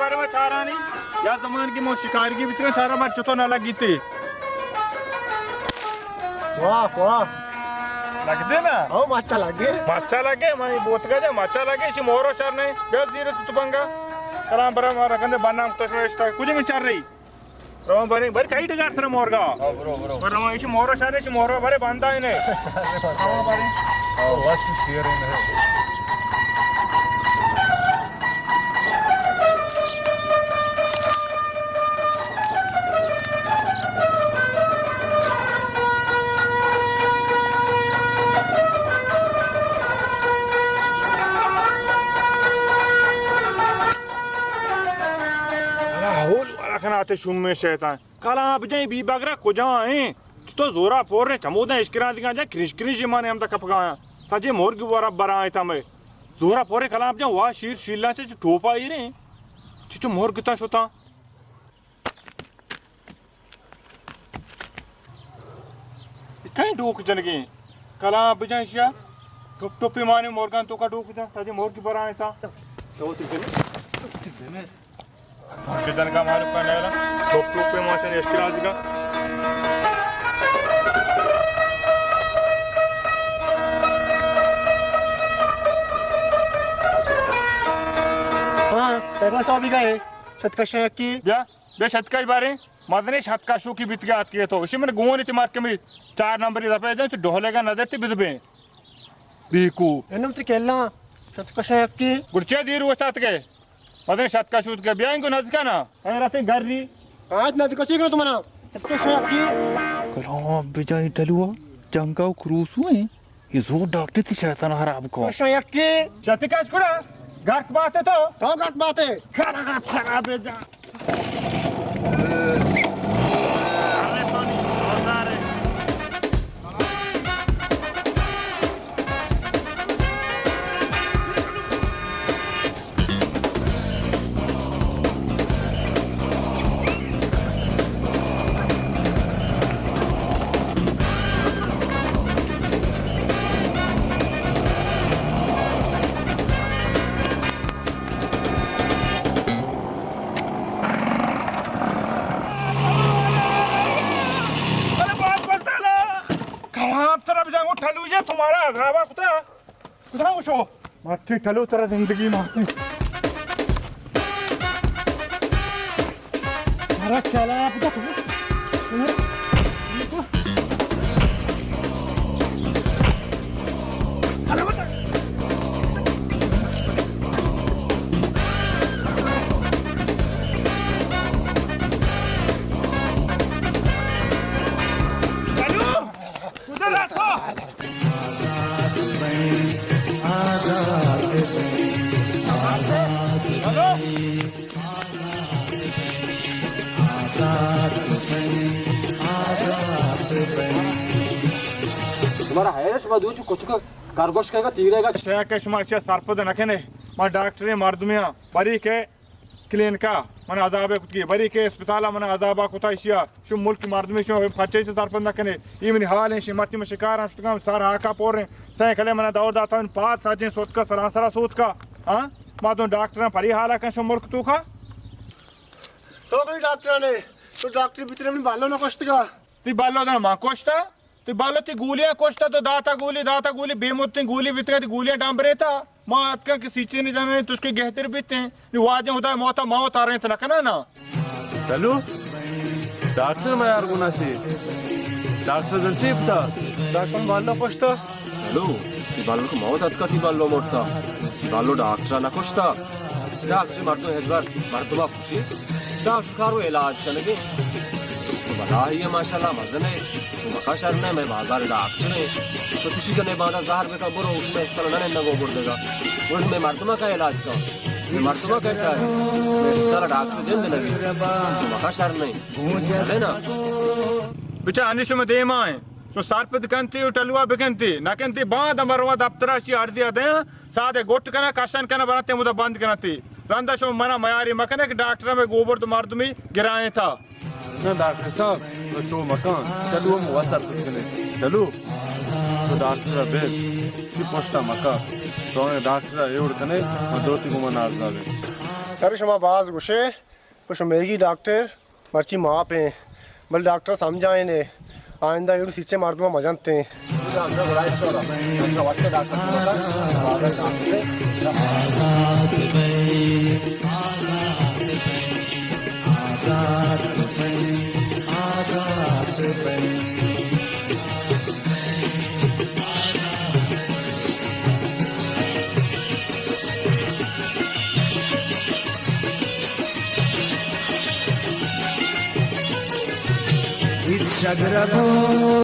بارے ما چارانی، یا زمان کی مو شکارگی بیتگاں، چارا مر چتو نہ لگیتی۔ واہ، واہ۔ لگتے نا؟ او، مچا لگے۔ مچا لگے، منی بوتگا جا، مچا لگے، شی مورو شر نہیں۔ بیا زیر تو تپنگا۔ کلام برا مارا کندے بنام تو شمشتا۔ کجی من چار رہی؟ روان باریں، باریں کئی ڈگار سر مورگا۔ ہاں، برو، برو۔ پر روان ایشی مورو شارے، ایشی مورو بارے باندا ہی نے۔ روان باریں۔ ہاں، وش شیر ہی نے۔ ارا ہول والا کنا تے شومیں شیطان۔ کلاں بجائیں بی بگرا کجا ایں؟ چتو زورا پوریں چموداں اشکران دیگاں جا کرش کرش مانے ہم تا کپگا آیاں۔ سجے مورگی ورا برا ایں تا میں۔ زورا پوریں کلاں بجائیں وا شیر شیلاں چے ٹوپا ایریں۔ چچو مورگ تا شتا۔ کہیں ڈوک جنگیں۔ کلاں بجائیں شیا۔ ٹوپ ٹوپی مانے مورگان تو کا ڈوک جا۔ سجے مورگی برا ایں تا۔ تو تی بنے۔ تو تی بنے۔ کہ جنگا مالک کا نیرا، ٹوپ ٹوپ پہ ماشن اشکرازی کا۔ ہاں، سیکڑا سو بیگا ہے، شتکش ہے کی؟ بیا، بیا شتکش بارے، مزنے شتکشو کی بیتگا اتکے تو۔ اسی من گون تی مارک میں چار نمبری دپے جن، تو ڈولے کا نظر تی بزبے۔ بیکو۔ انم تی کلا، شتکش ہے کی؟ گڑچے دیر وستات کے۔ پدن شتکا شوت کے بیائیں گو نزکا نا۔ اے راتیں گری۔ آج نزکا چی کرو تمہارا؟ شتکا شوت کی۔ کلام بجائیں ٹلوا، جنگا و کروسو ہیں۔ یہ زور ڈاکٹر تی شیطان خراب کو۔ شتکا شوت کی۔ شتکا شکڑا، گرک باتے تو۔ تو گرک باتے۔ خراب، خراب ہے جان۔ ارے باپ بستالا، کلام ترا بجانگو ٹلو جے تمہارا عذابا کتا۔ کتا شو؟ مٹی ٹلو ترا زندگی ماتی۔ مارا چالا آپ دا۔ شمارا حیرش ما دو چو کچک کرگوش کہے گا، تیرے گا۔ شیخ، شما چہ سرپد نہ کنے، ما ڈاکٹریں مردمے آں، بری کہ کلینکا من عذابے کتگی، بری کہ اسپتالا من عذابا کتا، اشیا شو ملک مردمے شو پرچے چہ سرپد نہ کنے۔ ای منی حال ہیں، شی مرتی من شکار ہم شتگاں، سر ہاکا پور ہیں، سائیں کلے من دور داتا، من پاد ساجیں سوتکا، سرانسرا سوتکا۔ ہاں، ما دون ڈاکٹراں پری حالا کن شو ملک توکا۔ تو کوئی ڈاکٹر نے، تو ڈاکٹر بیتنے منی بالو نہ کشتگا۔ تی بالو دن ما کشتا؟ تی بالو تی گولیاں کشتا، تو داتا گولی، داتا گولی، بے مدتیں گولی بیتگا، تی گولیاں ڈمبریتا۔ ما اتکاں کہ سیچینی جنانی تشکے گہتر بیتیں۔ نی واجہ خدا موتا، موت آرینت نہ کنا نا۔ چلو، ڈاکٹر میار گنا سے۔ ڈاکٹر دن سے بتا۔ ڈاکٹر بالو کشتا۔ چلو، تی بالو کو موت اتکا، تی بالو مرتا۔ تی بالو ڈاکٹر نہ کشتا۔ ڈاکٹر مردم ہزار مردم ڈاکٹر کارو علاج کنگے۔ تو بلاہی ہے، ماشاءاللہ، مزن ہے۔ تو مکا شر نہ، میں بازار ڈاکٹر ہے۔ تو کسی کنے باندا زہر بکا، برو اس میں اسپتال نہ نہ گو بردے گا۔ اس میں مردمہ کا علاج کا، میں مردمہ کا چاہے، میں اسپتال ڈاکٹر جند نبی۔ تو مکا شر نہیں۔ ہے نا؟ بچا انشو میں دیما ہے۔ شو سرپد کنتی و ٹلوا بکنتی، نہ کنتی باند مروا دفترا شی عرضی دیاں، سادے گٹ کنا، کشن کنا، برنتے مدا بند کنتی۔ رندا شو منا میاری مکنے کہ ڈاکٹر میں گوبر تو مردمی گرائیں تھا۔ نہ ڈاکٹر صاحب، تو چو مکان، چلو ہم وسر کنے۔ چلو، تو ڈاکٹر بے، سی پوسٹا مکا۔ تو ڈاکٹر ءَ ایوڑ کنے، ما دوتی گوما نازدار ایں۔ ارے شما باز گوشے، پہ شمیگی ڈاکٹر مرچی ماپ ایں، بل ڈاکٹر سمجھائینے، آئندہ ایوڑی سیچے مردم مجنت ایں۔